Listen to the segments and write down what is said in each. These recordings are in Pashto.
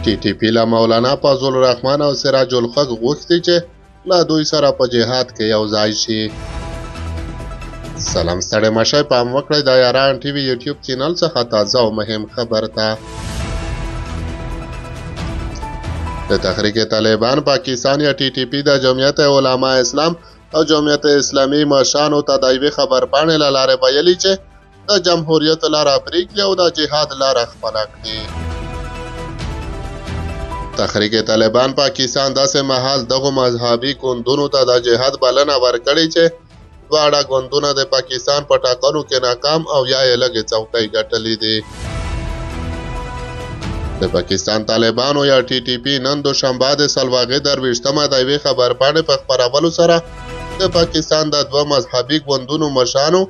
ټي ټي پي له مولانا فضل الرحمن او سراج الحق غوښتي چې له دوی سره په جهاد کې یو ځای شي. سلام، ستړی مشه، پام وکړئ د یاران ټي وي یوټیوب چینل څخه تازه او مهم خبر ته. د تحریک طالبان پاکستان یا ټي ټي پي د جمعیت علما اسلام او جمعیت اسلامي مشرانو ته د یوې خبرپاڼې له لارې ویلي چې د جمهوریت لاره پرېږدي او د جهاد لاره خپله کړي. تحریک طالبان پاکستان داسې مهال دغو مذهبي ګوندونو ته د جهاد بلنه ورکړې چې دواړه ګوندونه د پاکستان په ټاکنو کې ناکام او یا یې لږې څوکۍ ګټلې دي. د پاکستان طالبانو یا ټي ټي پي نن دوشنبه د سلواغې 23مه د یوې خبرپاڼې په خپرولو سره د پاکستان د دوه مذهبي ګوندونو مشرانو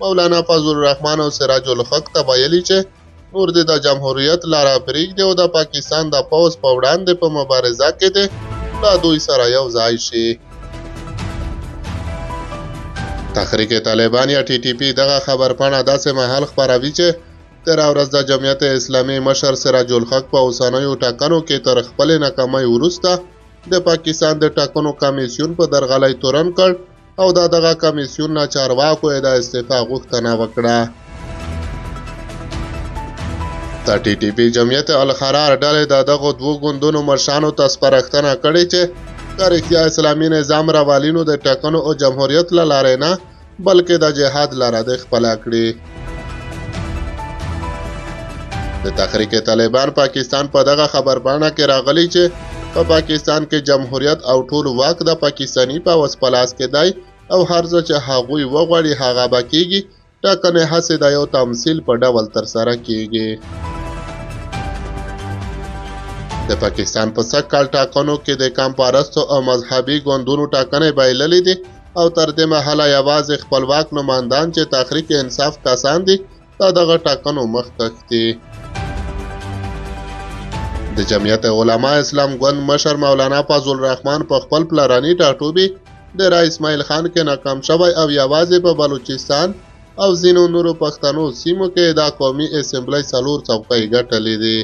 مولانا فضل الرحمن او سراج الحق ته ویلي چې نور دې د جمهوریت لاره پرېږدي او د پاکستان د پوځ په وړاندې په مبارزه کې دې له دوی سره یو ځای شي. تحریک طالبان یا ټي ټي پي دغه خبرپاڼه داسې مهال خپروي چې تېره ورځ د جمعیت اسلامي مشر سراج الحق په اوسنیو ټاکنو کې تر خپلې ناکامۍ وروسته د پاکستان د ټاکنو کمیسیون په درغلۍ تورن کړ او د دغه کمیسیون له چارواکو یې د استعفا غوښتنه وکړه. د ټي ټي پي جمعیت الخرار ډلې د دغو دوو ګوندونو مشرانو ته سپارښتنه کړې چې د رښتیا اسلامي نظام راوالینو د ټاکنو او جمهوریت له لارې نه بلکې د جهاد لاره دې خپله کړي. د تحریک طالبان پاکستان په دغه خبرپاڼه کې راغلي چې په پاکستان کې جمهوریت او ټول واک د پاکستاني پوځ په لاس کې دی او هر څه چې هغوی وغواړي هغه به کیږي، ټاکنې هسې د یو تمثیل په ډول ترسره کیږي. د پاکستان په سږ کال ټاکنو کې د قام پرستو او مذهبي ګوندونو ټاکنې بایللې دي او تر دې مهاله یوازې خپلواک نوماندان چې تحریک انصاف کسان دي د دغه ټاکنو مخکښ دي. د جمعیت علما اسلام ګوند مشر مولانا فضل الرحمن په خپل پلرني ټاټوبي ډېره اسماعیل خان کې ناکام شوی او یوازې په بلوچستان او ځینو نورو پښتنو سیمو کې د قومي اسمبلۍ 4 څوکۍ ګټلې دي.